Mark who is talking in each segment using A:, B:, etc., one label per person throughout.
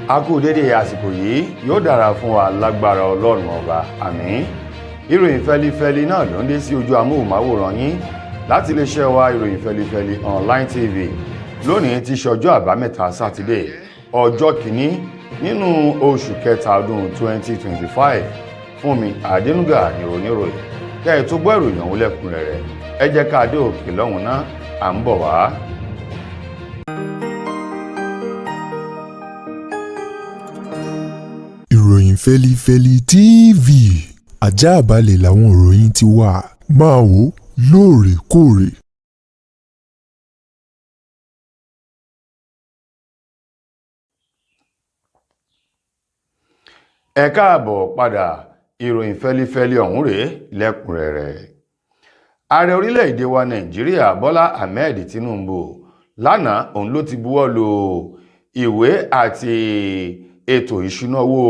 A: A kú dédé àsìkò yìí, yóò dára fún wa lágbára Ọlọ́run Ọba, àmín. Ìròyìn fẹlifẹli náà ló ń dé sí ojú amóhùnmáwòrán yín láti iléeṣẹ́ wa, Ìròyìn Fẹlifẹli Online TV. Lónìí ti ṣe ọjọ́ Àbámẹ́ta Sátidé, ọjọ́ kìíní nínú oṣù kẹta ọdún 2025. Fún mi Àdénúgà ní oníròyìn. Kẹ́ ẹ tó gbọ́ ìròyìn ọ̀hún lẹ́kùnrẹ́rẹ́, ẹ jẹ́ ká dé òkè lọ́hùn náà, à ń bọ̀ wá.
B: Ìròyìn Fẹ́lifẹ́li TV, àjààbalẹ̀ làwọn ìròyìn ti wà, máa wò ó lóòrèkóòrè.
A: Ẹ káàbọ̀ padà. Ìròyìn fẹ́lifẹ́li ọ̀hún rèé lẹ́kùnrẹ́rẹ́. Ààrẹ orílẹ̀-èdè wa Nàìjíríà, Bọ́lá Ahmed Tinubu, lánàá òun ló ti buwọ́ lu ìwé àti ètò ìṣúná owó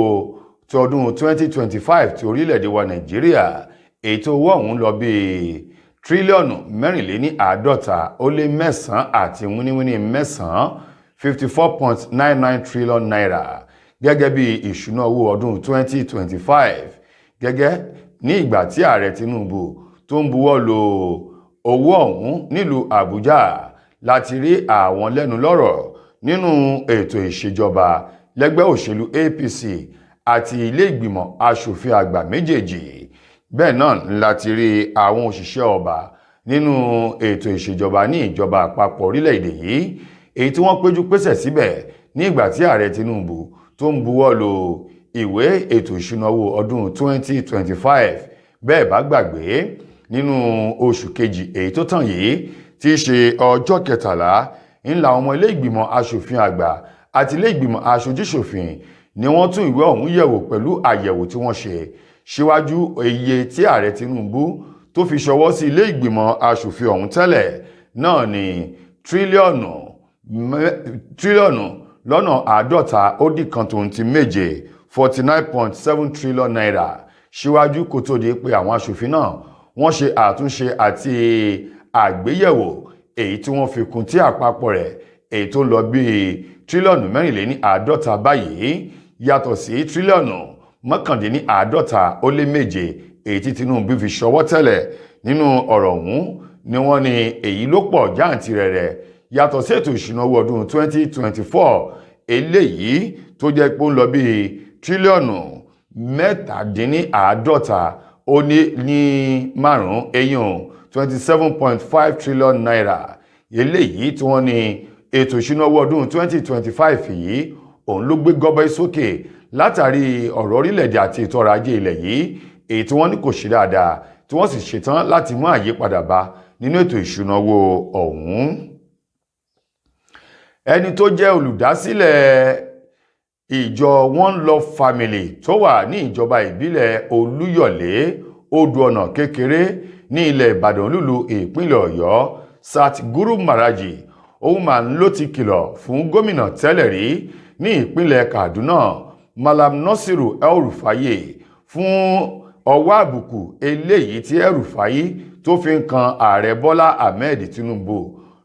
A: ti ọdún 2025 ti orílẹ̀-èdè wa Nàìjíríà. Ètò owó ọ̀hún lọ bíi tírílíọ̀nù 54.99 àti wíníwíní mẹ́sàn-án, 54.99 trillion naira, gẹ́gẹ́ bí ìṣúná owó ọdún 2025. Gẹ́gẹ́ ní ìgbà tí ààrẹ Tinubu tó ń buwọ́ lu owó ọ̀hún nílùú Àbújá, láti rí àwọn lẹ́nu lọ́rọ̀ nínú ètò ìṣèjọba lẹ́gbẹ́ òṣèlú APC àti ilé ìgbìmọ̀ aṣòfin àgbà méjèèjì. Bẹ́ẹ̀ náà láti rí àwọn òṣìṣẹ́ ọba nínú ètò ìṣèjọba ní ìjọba àpapọ̀ orílẹ̀-èdè yìí, èyí tí wọ́n péjú pésẹ̀ síbẹ̀ ní ìgbà tí ààrẹ Tinubu tó ń buwọ́ lu ìwé ètò ìṣúná owó ọdún 2025. Bẹ́ẹ̀ bá gbàgbé, nínú oṣù kejì èyí tó tàn yìí, tí í ṣe ọjọ́ 13 ńlá, ọmọ ilé ìgbìmọ̀ aṣòfin àgbà àti ilé ìgbìmọ̀ aṣojúṣòfin ni wọ́n tún ìwé ọ̀hún yẹ̀wò pẹ̀lú àyẹ̀wò tí wọ́n ṣe síwájú. Iye tí ààrẹ Tinubu tó fi ṣọwọ́ sí ilé ìgbìmọ̀ aṣòfin ọ̀hún tẹ́lẹ̀ náà ní tírílíọ̀nù lọ́nà 57.7, 49.7 trillion naira, síwájú kó tó di pé àwọn aṣòfin náà wọ́n ṣe àtúnṣe àti àgbéyẹ̀wò, èyí tí wọ́n fi kún, tí àpapọ̀ rẹ̀ èyí tó ń lọ bíi tírílíọ̀nù 54 báyìí, yàtọ̀ sí tírílíọ̀nù 49.7 èyí tí Tinubu fi ṣọwọ́ tẹ́lẹ̀. Nínú ọ̀rọ̀ ọ̀hún ni wọ́n ní èyí ló pọ̀ jáǹtirẹrẹ yàtọ̀ sí ètò ìṣúná owó ọdún 2024, eléyìí tó jẹ́ pé ó ń lọ bíi tírílíọ̀nù 47.5, eyín 27.5 trillion naira. Eléyìí tí wọ́n ní ètò ìṣúná owó ọdún 2025 yìí, òun ló gbé gọbọi sókè látàrí ọ̀rọ̀ orílẹ̀-èdè àti ètò ọrọ̀ ajé ilẹ̀ yìí, èyí tí wọ́n ní kò ṣe dáadáa, tí wọ́n sì ṣetán láti mú àyípadà bá nínú ètò ìṣúná owó ọ̀hún. Ẹni tó jẹ́ olùdásílẹ̀ ìjọ One Love Family tó wà ní ìjọba ìbílẹ̀ Olúyọ̀lé, Odò Ọ̀nà Kékeré, ní ilẹ̀ Ìbàdàn, lùlù ìpínlẹ̀ Ọ̀yọ́, Satguru Maraji, òun máa ń ló ti kìlọ̀ fún gómìnà tẹ́lẹ̀ rí ní ìpínlẹ̀ Kaduna, Malam Nasiru El-Rufai, fún ọwọ́ àbùkù eléyìí tí El-Rufai tó fi ń kan ààrẹ Bọ́lá Ahmed Tinubu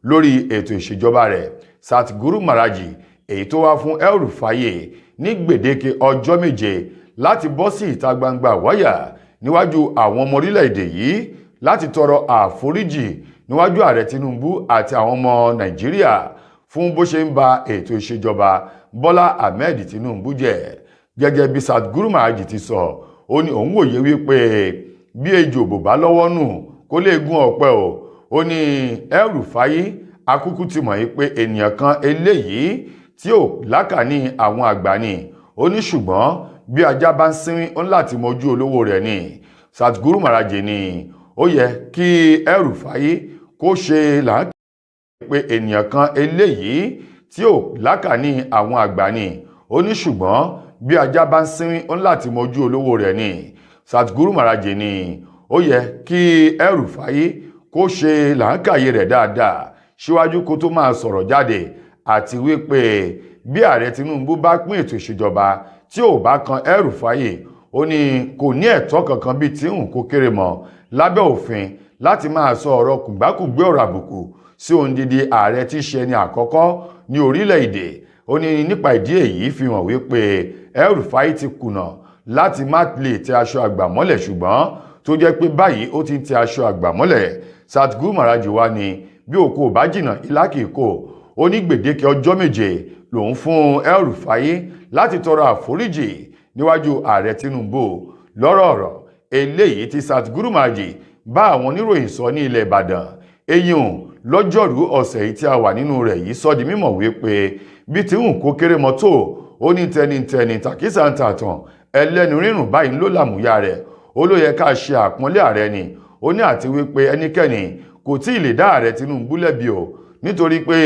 A: lórí ètò ìṣèjọba rẹ̀. Satguru Maraji, èyí tó wá fún El-Rufai ní gbèdéke ọjọ́ 7 láti bọ́ sí ìta gbangba wáyà níwájú àwọn ọmọ orílẹ̀-èdè yìí láti tọrọ àforíjì níwájú ààrẹ Tinubu àti àwọn ọmọ Nàìjíríà fún bó ṣe ń ba ètò ìṣèjọba Bọ́lá Ahmed Tinubu jẹ́. Gẹ́gẹ́ bí Satguru Maraji ti sọ, ó ní òun wòye wípé bí ejò bò bá lọ́wọ́ nù, kó lè gún ọ̀pẹ o. Ó ní El-Rufai akúkú ti mọ̀ pé ènìyàn kan eléyìí tí ò lákàní àwọn àgbà ni. Ó ní ṣùgbọ́n bí ajá bá ń sínwín, ó ń láti mọjú olówó rẹ̀ ni. Satguru Maraji ni ó yẹ kí El-Rufai kó ṣe làákì pé ènìyàn kan eléyìí tí ò lákàní àwọn àgbà ni. Ó ní ṣùgbọ́n bí ajá bá ń sínwín, ó ń láti mọjú olówó rẹ̀ ni. Satguru Maraji ni ó yẹ kí El-Rufai kó ṣe làákàyè rẹ̀ dáadáa síwájú kó tó máa sọ̀rọ̀ jáde, àti wípé bí ààrẹ Tinubu bá pín ètò ìṣèjọba tí ò bá kan El-Rufai, ó ní kò ní ẹ̀tọ́ kankan bíi tí ń kó kéré mọ́ lábẹ́ òfin láti máa sọ ọ̀rọ̀ kùgbákùgbé, ọ̀rọ̀ àbùkù sí òǹdídí ààrẹ tí í ṣe ẹni àkọ́kọ́ ní orílẹ̀-èdè. Ó ní nípa ìdí èyí fi hàn wípé El-Rufai ti kùnà láti má lè tẹ aṣọ àgbà mọ́lẹ̀, ṣùgbọ́n tó jẹ́ pé báyìí ó ti ń tẹ aṣọ àgbà mọ́lẹ̀. Satguru Maharaj wá ní bí òkú ò bá jìnnà ilá kìí kò. Ó ní gbèdéke ọjọ́ 7 lòun fún El-Rufai láti tọrọ àforíjì níwájú ààrẹ Tinubu. Lọ́rọ̀ ọ̀rọ̀ eléyìí tí Satguru Maharaj bá àwọn oníròyìn sọ ní ilẹ̀ Ìbàdàn eyín lọ́jọ́rú ọ̀sẹ̀ yìí tí a wà nínú rẹ̀ yìí sọ di mímọ̀ wípé bí tí ń kó kéré mọ́tò, ó ní tẹnitẹni tàkísà ń tàtàn ẹlẹ́nu rírùn báyìí ló làmúyà rẹ̀. Ó ló yẹ ká ṣe àpọ́nlé ààrẹ ni. Ó ní àti wípé ẹnikẹ́ni kò tí ì lè dá ààrẹ Tinubu lẹ́bi o, nítorí pé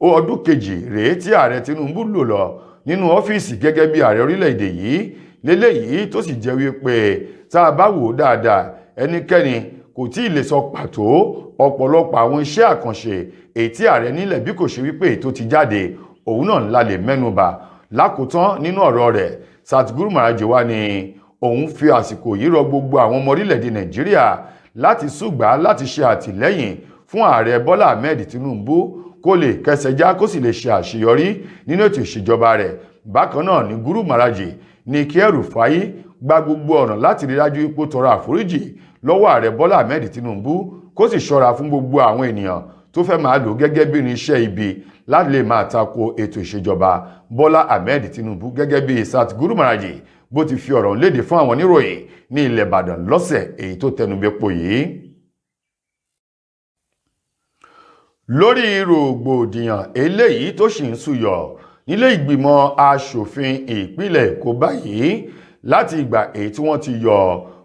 A: ọdún kejì rèé tí ààrẹ Tinubu lò lọ nínú ọ́fíìsì gẹ́gẹ́ bí ààrẹ orílẹ̀-èdè yìí léléyìí, tó sì jẹ́ wípé tá a bá wò ó dáadáa, ẹnikẹ́ni kò tí ì lè sọ pàtó ọ̀pọ̀lọpọ̀ àwọn iṣẹ́ àkànṣe èyí tí ààrẹ nílẹ̀, bí kò ṣe wípé ètò ti jáde òun náà ńlá lè mẹ́nubà. Lákòótán nínú ọ̀rọ̀ rẹ̀, Satguru Maharaj wá ní òun fi àsìkò yìí rọ gbogbo àwọn ọmọ orílẹ̀-èdè Nàìjíríà láti súgbà láti ṣe àtìlẹ́yìn fún ààrẹ Bọ́lá Ahmed Tinubu kó lè kẹsẹ̀já kó sì lè ṣe àṣeyọrí nínú ètò ìṣèjọba rẹ̀. Bákan náà ni Guru Maharaj ní kí El-Rufai gba gbogbo ọ̀nà láti rí dájú ipò tọrọ àforíjì lọ́wọ́ ààrẹ Bọ́lá Ahmed Tinubu, kó sì ṣọ́ra fún gbogbo àwọn ènìyàn tó fẹ́ máa lò gẹ́gẹ́ bí irinṣẹ́ ibi láti lè máa tako ètò ìṣèjọba Bọ́lá Ahmed Tinubu, gẹ́gẹ́ bí Satguru Maharaj bó ti fi ọ̀rọ̀ léde fún àwọn oníròyìn ní ilẹ̀ Ìbàdàn lọ́sẹ̀ èyí tó tẹnubẹ́po yìí. Lórí rògbòdìyàn eléyìí tó sì ń súyọ nílé ìgbìmọ̀ aṣòfin ìpínlẹ̀ Èkó báyìí láti ìgbà èyí tí wọ́n ti yọ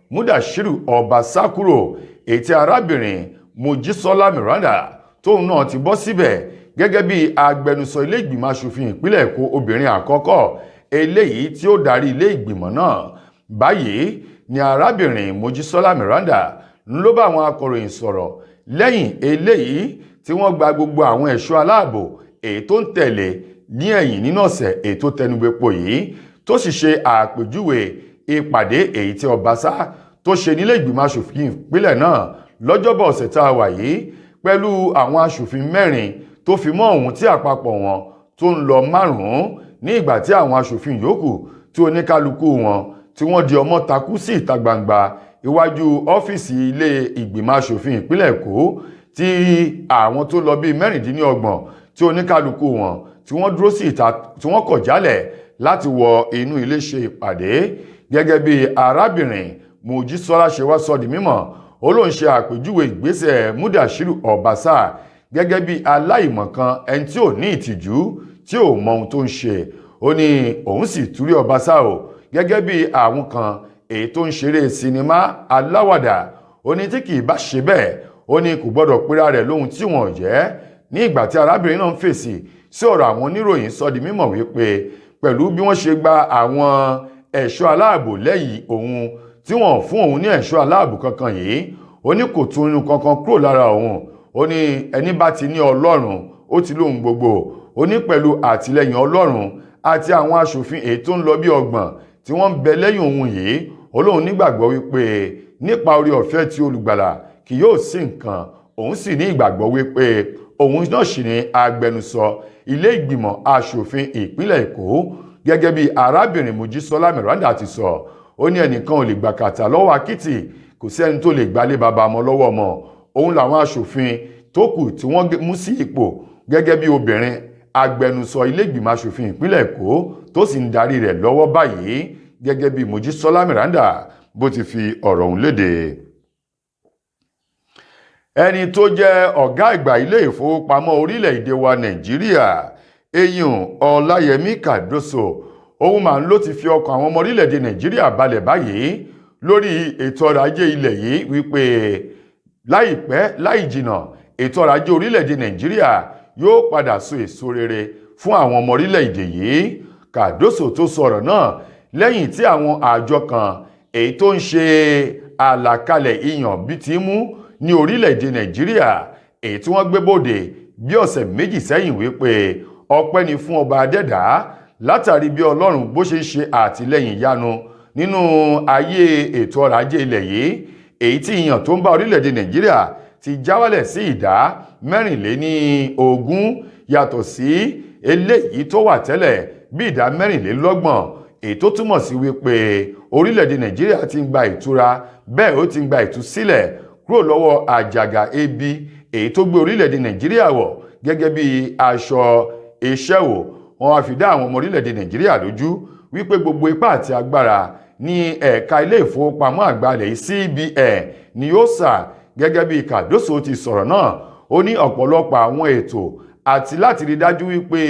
A: Mudashiru Obasa kúrò, èyí tí arábìnrin Mojísọ́lá Miranda tóun náà ti bọ́ síbẹ̀ gẹ́gẹ́ bí agbẹnusọ ilé ìgbìmọ̀ aṣòfin ìpínlẹ̀ Èkó obìnrin àkọ́kọ́ eléyìí tí ó darí ilé ìgbìmọ̀ náà. Báyìí ni arábìnrin Mojísọ́lá Miranda ló bá àwọn akọ̀ròyìn sọ̀rọ̀ lẹ́yìn eléyìí tí wọ́n gba gbogbo àwọn ẹ̀ṣọ́ aláàbò èyí tó ń tẹ̀lé ní ẹ̀yìn nínú ọ̀sẹ̀ èyí tó tẹnubẹ́po yìí, tó sì ṣe àpèjúwe ìpàdé èyí tí Obasa tó ṣe nílé ìgbìmọ̀ aṣòfin ìpínlẹ̀ náà lọ́jọ́bọ̀ ọ̀sẹ̀ tá a wà yìí pẹ̀lú àwọn aṣòfin 4 tó fi mọ́ òun tí àpapọ̀ wọn tó ń lọ 5, ní ìgbà tí àwọn aṣòfin yòókù tí oníkálukú wọn tí wọ́n di ọmọ takú sí ìta gbangba iwájú ọ́fíìsì ilé ìgbìmọ̀ aṣòfin ìpínlẹ̀ Èkó, tí àwọn tó lọ bíi 26 tí oníkálukú wọn tí wọ́n dúró sí ìta tí wọ́n kọ̀ jálẹ̀ láti wọ inú ilé ṣe ìpàdé. Gẹ́gẹ́ bí arábìnrin Mojísọ́lá ṣe wá sọ di mímọ̀, ó lóun ṣe àpèjúwe ìgbésẹ̀ Mudashiru Obasa gẹ́gẹ́ bí aláìmọ̀kan, ẹni tí ò ní ìtìjú, tí ò mọ ohun tó ń ṣe. Ó ní òun sì túrí Obasa o gẹ́gẹ́ bí àwọn kan èyí tó ń ṣeré sinimá aláwàdà. Ó ní tí kì í bá ṣe bẹ́ẹ̀, ó ní kò gbọ́dọ̀ pera rẹ̀ lóhun tí wọ́n jẹ́. Ní ìgbà tí arábìnrin náà ń fèsì sí ọ̀rọ̀ àwọn oníròyìn sọ di mímọ̀ wípé pẹ̀lú bí wọ́n ṣe gba àwọn ẹ̀ṣọ́ aláàbò lẹ́yìn òun tí wọ́n fún òun ní ẹ̀ṣọ́ aláàbò kankan yìí, ó ní kò tún irun kankan kúrò lára òun. Ó ní ẹni bá ti ní Ọlọ́run ó ti lóhun gbogbo. Ó ní pẹ̀lú àtìlẹ́yìn Ọlọ́run àti àwọn aṣòfin èyí tó ń lọ bí 30 tí wọ́n ń bẹ lẹ́yìn òun yìí, ó lóun nígbàgbọ́ wípé nípa oore ọ̀fẹ́ tí olùgbàlà kì yóò sí nǹkan. Òun sì ní ìgbàgbọ́ wípé òun náà sì ní agbẹnusọ ilé ìgbìmọ̀ aṣòfin ìpínlẹ̀ Èkó. Gẹ́gẹ́ bí arábìnrin Mojísọ́lá Miranda ti sọ, ó ní ẹnìkan ò lè gbà kàtà lọ́wọ́ akítì, kò sí ẹni tó lè gbalé bàbá ọmọ lọ́wọ́ ọmọ. Òun làwọn aṣòfin tó kù tí wọ́n mú sí ipò gẹ́gẹ́ bí obìnrin agbẹnusọ ilé ìgbìmọ̀ aṣòfin ìpínlẹ̀ Èkó tó sì ń darí rẹ̀ lọ́wọ́ báyìí, gẹ́gẹ́ bí Mojísọ́lá Miranda bó ti fi ọ̀rọ̀ ọ̀hún léde. Ẹni tó jẹ́ ọ̀gá àgbà ilé ìfowópamọ́ orílẹ̀-èdè wa Nàìjíríà, eyín Ọláyẹmí Kàdóso, òun máa ń ló ti fi ọkàn àwọn ọmọ orílẹ̀-èdè Nàìjíríà balẹ̀ báyìí lórí ètò ọrọ̀ ajé ilẹ̀ yìí wípé láìpẹ́ láì jìnà ètò ọrọ̀ ajé orílẹ̀-èdè Nàìjíríà yóò padà so èso rere fún àwọn ọmọ orílẹ̀-èdè yìí. Kàdóso tó sọ̀rọ̀ náà lẹ́yìn tí àwọn àjọ kan èyí tó ń ṣe àlàkalẹ̀ ìyàn bí ti mú ní orílẹ̀-èdè Nàìjíríà èyí tí wọ́n gbé bòde bí ọ̀sẹ̀ méjì sẹ́yìn wípé ọpẹ́ ni fún ọba adẹ́dá látàrí bí Ọlọ́run bó ṣe ń ṣe àtìlẹ́yìn ìyanu nínú ayé ètò ọrọ̀ ajé ilẹ̀ yìí, èyí tí ìyàn tó ń bá orílẹ̀-èdè Nàìjíríà ti já wálẹ̀ sí ìdá 24 yàtọ̀ sí Eléyìí tó wà tẹ́lẹ̀ bí ìdá 34, èyí tó túmọ̀ sí wípé orílẹ̀-èdè Nàìjíríà ti ń gba ìtura, bẹ́ẹ̀ ó ti ń gba ìtúsílẹ̀ kúrò lọ́wọ́ àjàgà ebi èyí tó gbé orílẹ̀-èdè Nàìjíríà wọ̀ gẹ́gẹ́ bí aṣọ iṣẹ́ wò. Wọ́n wá fi dá àwọn ọmọ orílẹ̀-èdè Nàìjíríà lójú wípé gbogbo ipá àti agbára ní ẹ̀ka ilé ìfowópamọ́ àgbà ilẹ̀ CBN ni yóò sà. Gẹ́gẹ́ bí Kàdóso ti sọ̀rọ̀ náà, ó ní ọ̀pọ̀lọpọ̀ àwọn ètò àti láti rí dájú wípé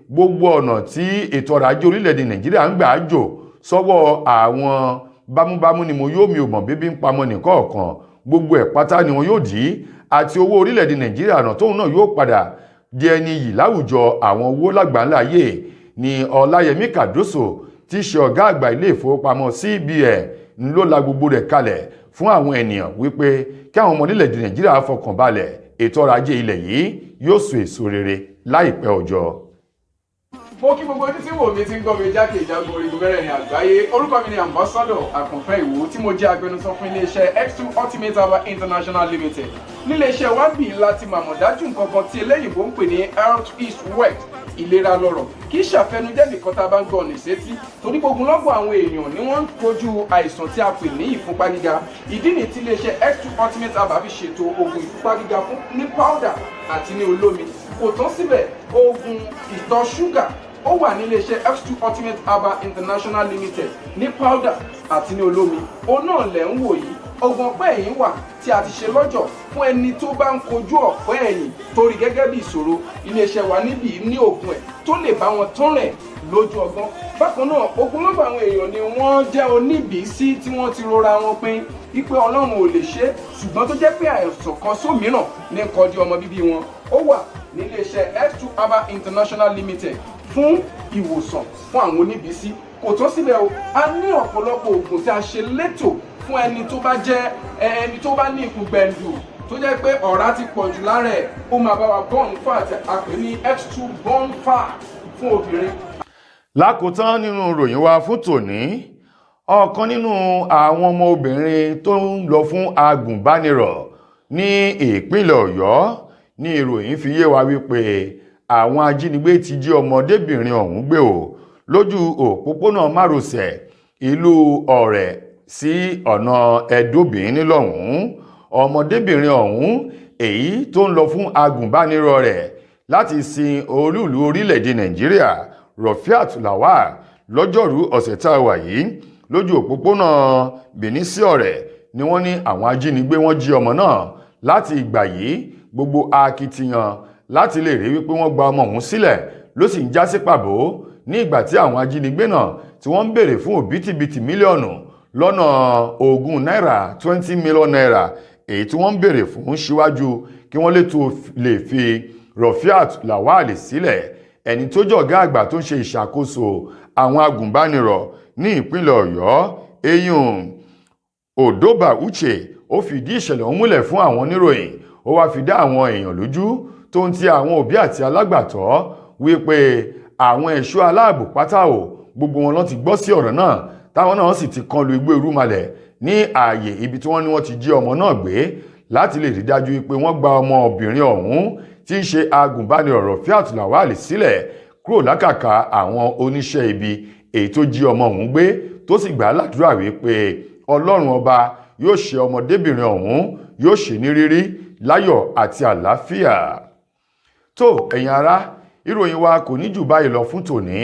A: gbogbo ọ̀nà tí ètò ọrọ̀ ajé orílẹ̀-èdè Nàìjíríà ń gbà jò sọ́wọ́ àwọn bámúbámú ni mo yóò mi ò mọ̀ bíbí ń pamọ́ nìkọ̀ọ̀kan, gbogbo ẹ̀ pátá ni wọn yóò dì í, àti owó orílẹ̀-èdè Nàìjíríà náà tóun náà yóò padà di ẹni yìí láwùjọ àwọn owó lágbàńlá ayé. Ni Ọláyẹmí Kàdóso tí í ṣe ọ̀gá àgbà ilé ìfowópamọ́ CBN ń ló la gbogbo rẹ̀ kalẹ̀ fún àwọn ènìyàn wípé kí àwọn ọmọ orílẹ̀-èdè Nàìjíríà fọkàn balẹ̀, ètò ọrọ̀ ajé ilẹ̀ yìí yóò so èso rere láìpẹ́ ọjọ́.
C: Mo kí gbogbo ojú tí wò mí, tí ń gbọ́ mi jákè ìjágo orígun mẹ́rẹ̀ẹ̀rin àgbáyé. Orúkọ mi ni Ambassador Àkànfẹ́ Ìwò, tí mo jẹ́ agbẹnusọ fún iléeṣẹ́ X2 Ultimate Herbal International Limited. Níléeṣẹ́ wa bì láti màmọ̀ dájú nǹkan kan tí eléyìnbó ń pè ní health is wealth, ìlera lọ́rọ̀. Kì í ṣàfẹnujẹ́ nìkan tá a bá ń gbọ́ ọ̀nà ìsétí, torí gbogbo lọ́gbọ̀ àwọn èèyàn ni wọ́n ń kojú àìsàn tí a pè ní ìfúnpá gíga. Ìdí nìyí tí iléeṣẹ́ X2 Ultimate Herbal fi ṣètò oògùn ìfúnpá gíga fún ní powder àti ní olómi. Kò tán síbẹ̀, oògùn ìtọ̀ ṣúgà ó wà ní iléeṣẹ́ X2 Ultimate Herbal International Limited ní powder àti ní olómi. Òun náà lẹ̀ ń wò yìí. Oògùn ọ̀pẹ́ ẹ̀yìn wà tí a ti ṣe lọ́jọ̀ fún ẹni tó bá ń kojú ọ̀pẹ́ ẹ̀yìn torí gẹ́gẹ́ bí ìṣòro. Iléeṣẹ́ wa níbí ní oògùn ẹ̀ tó lè bá wọn tán rẹ̀ lójú ọgbọ́n. Bákan náà, ogunlọ́gọ̀ àwọn èèyàn ni wọ́n jẹ́ oníbìísí tí wọ́n ti rora wọn pin wípé Ọlọ́run ò lè ṣe, ṣùgbọ́n tó jẹ́ pé àìsàn kan sómìíràn ní kọjú ọmọ bíbí wọn. Ó wà níléeṣẹ́ X2 Herbal International Limited fún ìwòsàn fún àwọn oníbìísí. Kò tó síbẹ̀ o, a ní ọ̀pọ̀lọpọ̀ oògùn tí a ṣe létò fún ẹni tó bá jẹ́ ẹni tó bá ní ikùn gbẹ̀ǹdù, tó jẹ́ pé ọ̀rá ti pọ̀ jù lára ẹ̀. Ó máa bá wa burn fat, a pè ní X2 burn fat fún obìnrin.
A: Lákòótán nínú ìròyìn wa fún tòní, ọ̀kan nínú àwọn ọmọ obìnrin tó ń lọ fún agùnbánirọ̀ ní ìpínlẹ̀ Ọ̀yọ́ ní ìròyìn fi yé wa wípé àwọn ajínigbé ti jí ọmọdébìnrin ọ̀hún gbé o lójú òpópónà márosẹ̀ ìlú Ọ̀rẹ́ sí ọ̀nà Ẹ̀dóbìín nílọ̀hún. Ọmọdébìnrin ọ̀hún èyí tó ń lọ fún agùnbánirọ̀ rẹ̀ láti sin olúùlú orílẹ̀-èdè Nàìjíríà, Rofiat Lawal, lọ́jọ́rú ọ̀sẹ̀ tá a wà yìí, lójú òpópónà Benin sí Ọ̀rẹ́ ni wọ́n ní àwọn ajínigbé wọ́n jí ọmọ náà. Láti ìgbà yìí, gbogbo akitiyan láti lè rí wípé wọ́n gba ọmọ ọ̀hún sílẹ̀ ló sì ń já sí pàbó, ní ìgbà tí àwọn ajínigbé náà tí wọ́n ń béèrè fún òbítíbitì mílíọ̀nù lọ́nà 20 náírà, ₦20 million, èyí tí wọ́n ń béèrè fún síwájú kí wọ́n lè tó lè fi Rofiat Lawal sílẹ̀. Ẹni tó jọ̀gá àgbà tó ń ṣe ìṣàkóso àwọn agùnbánirọ̀ ní ìpínlẹ̀ Ọ̀yọ́, eyín Òdòbà Uche, ó fìdí ìṣẹ̀lẹ̀ ọ̀hún múlẹ̀ fún àwọn oníròyìn. Ó wáá fi dá àwọn èèyàn lójú tó ń ti àwọn òbí àti alágbàtọ́ wípé àwọn ẹ̀ṣọ́ aláàbò pátá ò gbogbo wọn ló ti gbọ́ sí ọ̀rọ̀ náà, táwọn náà sì ti kan lu igbó irúmalẹ̀ ní ààyè ibi tí wọ́n ní wọ́n ti jí ọmọ náà gbé, láti lè rí dájú pé wọ́n gba ọmọbìnrin ọ̀hún tí ń ṣe agùnbánirọ̀ Rofiat Lawal sílẹ̀ kúrò lákàkà àwọn oníṣẹ́ ibi èyí tó jí ọmọ ọ̀hún gbé, tó sì gbà á ládùúrà wípé Ọlọ́run Ọba yóò ṣe ọmọdébìnrin ọ̀hún, yóò ṣe ní rírí láyọ̀ àti àlàáfíà. Tó, ẹ̀yin ará, ìròyìn wa kò ní jù báyìí lọ fún tòní.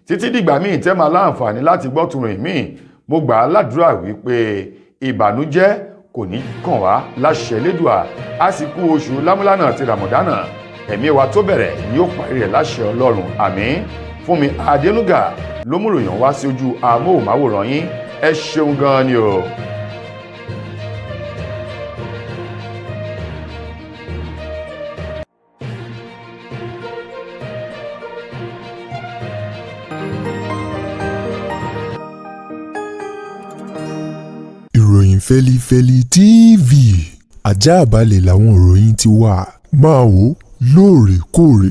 A: Títí dìgbà míì tẹ́ máa láǹfààní láti gbọ́ tùrìn míì, mo gbà á ládùúrà wípé ìbànújẹ́ kò ní kàn wá láṣẹ Lédùà. Á sì kú oṣù lámúlánà àti ràmọ̀dánà, ẹ̀mí wa tó bẹ̀rẹ̀ ni yóò parí rẹ̀ láṣẹ Ọlọ́run, àmín. Fúnmi Adénúgà ló mú ìròyìn wá sí ojú amóhùnmáwòrán yín. Ẹ ṣeun gan-an ni o.
B: Ìròyìn Fẹ́lifẹ́li TV, ajáàbalẹ̀ làwọn ìròyìn ti wà. Máa wò lóòrèkóòrè.